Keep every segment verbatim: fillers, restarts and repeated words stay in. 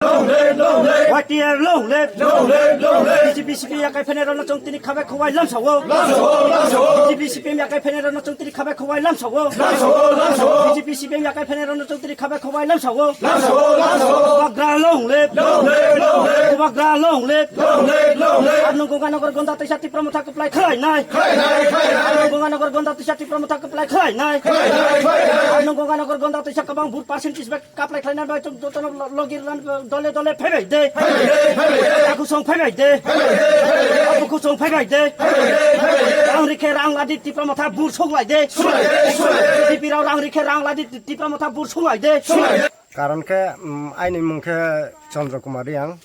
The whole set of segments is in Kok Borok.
Long live, long live. Y T F long live. Long live, long live. B J P C P M yakai phainai rokno chwng tini khabai khwbai lamsao. Lamsao, lamsao. B J P C P M yakai phainai rokno chwng tini khabai khwbai lamsao. Lamsao, lamsao. B J P C P M yakai phainai rokno chwng tini khabai khwbai lamsao. Lamsao, lamsao. Bubagra long live. Long live, long live. Bubagra long live. Long live, long live. Ar nung Gonganagar Gonda Teisa Tipra Motha kwplai khlainai. Khlainai, khlainai. Ar nung Gonganagar Gonda Teisa Tipra Motha kwplai khlainai. Khlainai, khlainai. Ar nung Gonganagar Gonda Teisa kwbang vote percentage bai kaplai khlainai bai chwng jotono lo-, logi rwna dole dole phaibai de. Phaibai de, phaibai de. Takhuk song phaibai de. Phaibai de, phaibai de. Takhuk song phaibai de. Phaibai de, phaibai de. Rang rikhe rang ladi Tipra Motha bur sok lai de. Sulai de, sulai de. T P rao rang rikhe rang ladi Tipra Motha bur sok lai de. Sulai de. Karon khe, um, aini mung khe Chandra Kumar Riang.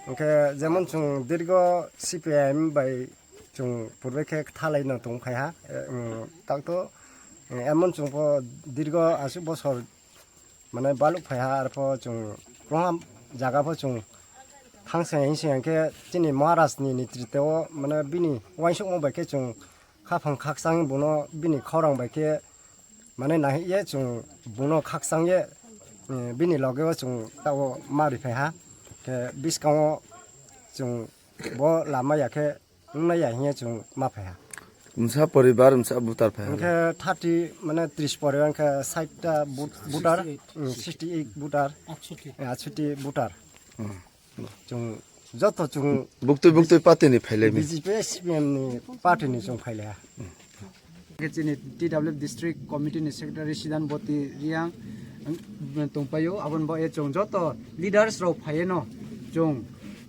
Hwnkhe jemon chwng dirgo C P I M bai chwng purbe khe thalai no tong phai ha. Eh, um, tak to, eh, emon chwng pho dirgo aswk bosor mane baluk phai ha, arpho chwng kwbangma jaga pho chwng thang se hing se hwnkhe chini Maharaj ni netrito o mane bini uansukma bai khe chwng khaphang khakchang bono bini khorang bai khe mane nahik ye chwng bono khakchang ye, eh, bini loge o chwng tabo ma rwi phai ha. Khe bwskango chwng bo lama ya khe wngna ya hing ye chwng ma phai ha. Msa poribar, msa butar phai ha. Hwnkhe thirty, mane tris poribar hwnkhe sait ta but-, butar, sixty eight. Mm, sixty eight butar. Atshuti. Eh, atshuti butar. Hmm. Chwng joto chwng buktui buktui party ni phailai mi. B J P, C P M ni party ni chwng phailai ha. Khe chini T W F District Committee ni Secretary Sidan Boti Riang, um, tongpaio, aboni bo e chwng joto leaders rok phaiye no chwng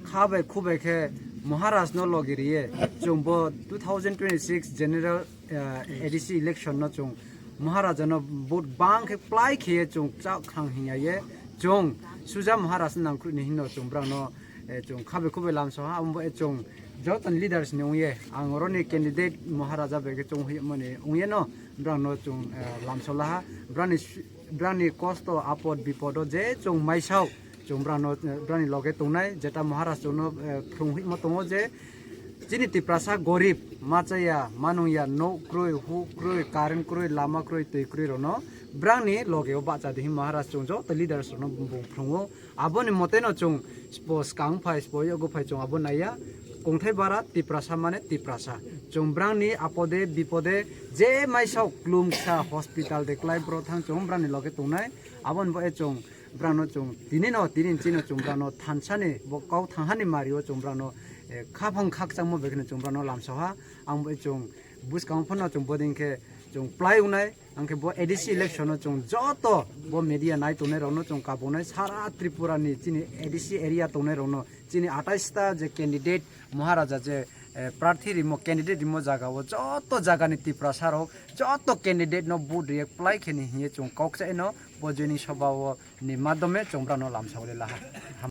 kha bai khu bai khe Maharaj no logi riye chwng bo two thousand twenty-six general, uh, A D C election no chwng Maharaj no vote bang khe plai khe chwng chak khang hingya ye chwng suja Maharaj nang khru ni hino chwng brang no eh, chwng khabe khube lamso ha, abo, eh, chwng joto ni leaders ni wngye, ang oro ni candidate Maharaja bai khe chwng hwnmani wngye no, brang no chwng, eh, lamso laha, brang ni su-, brang ni kosto apod bipod o je chwng maisao, chwng brang no, eh, brang ni loge tongnai, jeta Maharaj chwng no, eh, phrwng hwnma tongo je, chini Tiprasa gorib, ma chaya, ma nungya, nok kwrwi, huk kwrwi, current kwrwi, lama kwrwi, twi kwrwi rok no, brang ni loge o bahcha di hin Maharaj chwng joto leaders rok no bung phrwngo, Aboni mote no chwng spo skang phai, spo yogo phai chwng abo naiya. Kongthai bara Tiprasa mane Tiprasa. Chwng brang ni apode bipode je maisao klum kisa hospital de klai bro thang chwng brang ni loge tongnai. Aboni bo e chwng brang no chwng tini no tini chino chwng brang no thansa ni bo kau thangha ni mari o chwng brang no, eh, khaphang khakchangmo begeno chwng brang no lamsoha. Ang bo e chwng buskang phano chwng boding khe chwng plai unai. Hwnkhe bo A D C election o chwng joto bo media nai tongnai rokno chwng kabunai sara Tripura ni chini A D C area tongnai rokno chini atais ta je candidate Maharaja je, eh, prarthi rimo candidate rimo jaga o joto jaga ni Tiprasa rok joto candidate no vote riye plai khe ni hiye chwng kok chaino bo joining sabha o ni madhyome chwng brano lamsa uli laha.